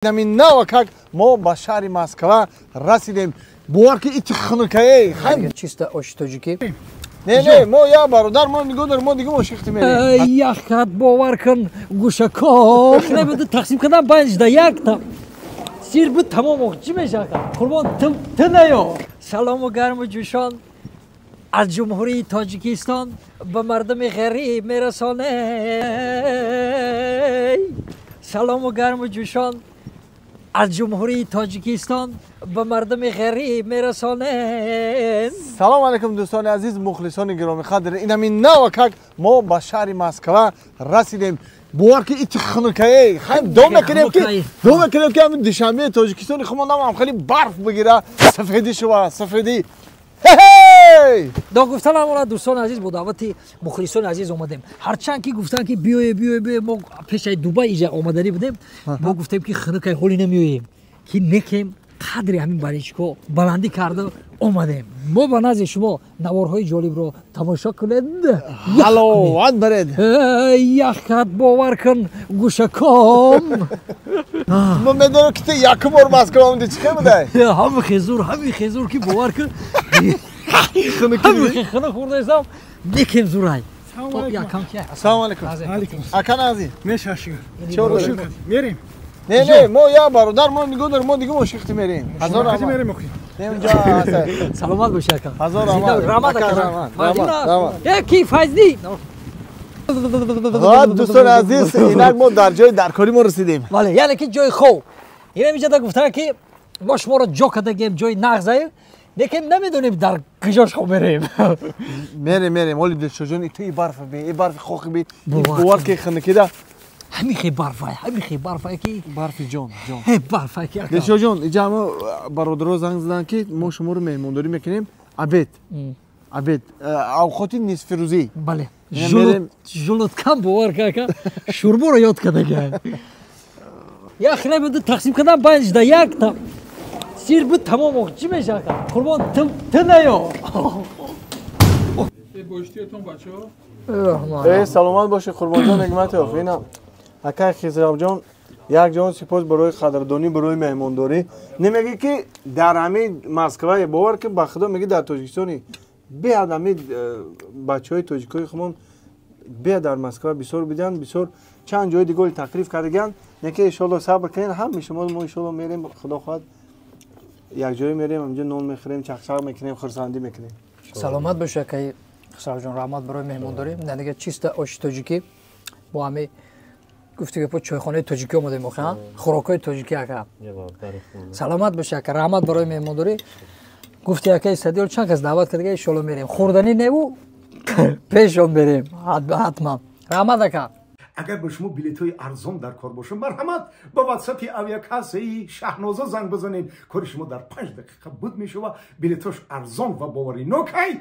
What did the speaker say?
Навакак мо ба шаҳри Москва расидем. Бовар ки ити хунукае. Чисто оши тоҷикӣ. Не, не, мо я бародар, мо нигоҳ дор, мо дига ошиқти мерем. Яхкат бовар кун, гӯшаком. Хлеб тақсим кардан байнш да як та. Сир буд тамом ох, чӣ мешака? Қурбон ту наё. Салому гарму ҷӯшон аз Ҷумҳурии Тоҷикистон ба мардуми ғариб мерасонем. Салому гарму ҷӯшон аз Ҷумҳурии Тоҷикистон ба мардуми ғариб мерасонем. Салом алейкум, дӯстони азиз, мухлисони гиромиқадр. Инами навакак мо ба шаҳри Москва расидем. Бовар ки ити хунукае. Хайм дом мекунем ки ҳамин Душанбеи Тоҷикистони худмон ҳам хеле барф бигира, сафедӣ шува, сафедӣ. До гуфтан амона, дӯстони азиз, бо даъвати мухлисони азиз омадем. Ҳарчанд ки гуфтанд ки биёе, биёе, биёе, мо пешаи Дубай иҷа омаданӣ будем, мо гуфтем ки хунукай, ҳоли намеоем, ки некем қадри ҳамин баричко баландӣ карда омадем. Мо ба назди шумо наворҳои ҷолибро тамошо кунед. Ҳаловат баред. Яхкат бовар кун, гӯшаком. Мо медонам ки ту якум бор Москва омадӣ, чӣ хел будай? Ҳами хезур, ҳами хезур ки бовар кун. Ҳами хунук хӯрдаистам, некем зурай. Салом алейкум. Ака Назӣ. Мешаши. Чор мерем. Не, не, мо я бародар, мо нигоҳ дор, мо дига ошиқти мерем. Ҳазор раҳмат. Мерем охи. Не, унҷа саломат боши, ака. Ҳазор раҳмат. Раҳмат, ака. Раҳмат. Э, ки Файзли? Дӯстони азиз, инак мо дар ҷои даркорӣ мо расидем. Бале, яъне ки ҷои хов. Инам иҷода гуфтанд ки мо шуморо ҷо кардагем, ҷои нағзаем, лекин намедонем дар куҷош хоб мерем. Мерем, мерем. Оли Дилшоҷон, ту и барф би, и барфи хохи би, бовар ки хунукида. Ҳамин хе барфай, ҳамин хе барфай ки барфи ҷон, ҷон. Ҳе барфай ки. Дилшоҷон, иҷа ҳама бародаро занг заданд ки мо шуморо меҳмондорӣ мекунем. Обед. Обед. Авқоти нисфирӯзӣ. Бале. Жулуткам бовар ка, шӯрборо ёд кардага. Як хлеб тақсим кардан байнш да як та. Сир буд тамом ох, чӣ мешака? Қурбон ту наё. Боштиятон бачаҳо. Э, саломат бошед, Қурбонҷон Нигматов. Ина акай Хизравҷон, як ҷон сипос барои қадрдонӣ, барои меҳмондорӣ. Намегӣ ки дар ҳамин Москва, бовар ки ба худо мегӣ дар Тоҷикистони беҳад ҳамин бачаҳои тоҷикои худмон беҳад дар Москва бисёр биданд, бисёр чанд ҷои дигари таклиф кардагианд. Неки иншоалло сабр кунед, ҳами шумо мо иншоалло мерем, худо хоҳад якҷоя мерем, ҳамҷо нон мехӯрем, чақчақ мекунем, хурсандӣ мекунем. Саломат бошед, акаи Хусравҷон, раҳмат барои меҳмондорӣ. Дига чисто оши тоҷикӣ бо ҳами гуфти гапо чойхонаи тоҷикӣ омадем охи, хӯрокҳои тоҷикӣ, ака. Саломат бошед, ака, раҳмат барои меҳмондорӣ. Гуфти акаи Садиёл чанд кас даъват кардага, иншоалло мерем. Хӯрданӣ неву пешон мерем ҳатман. Раҳмат, ака. Агар ба шумо билетҳои арзон дар кор бошад, марҳамат, ба ватсапи авиакассаи Шаҳноза занг бизанед. Кори шумо дар 5 дақиқа буд мешава. Билетҳош арзон ва боваринокай.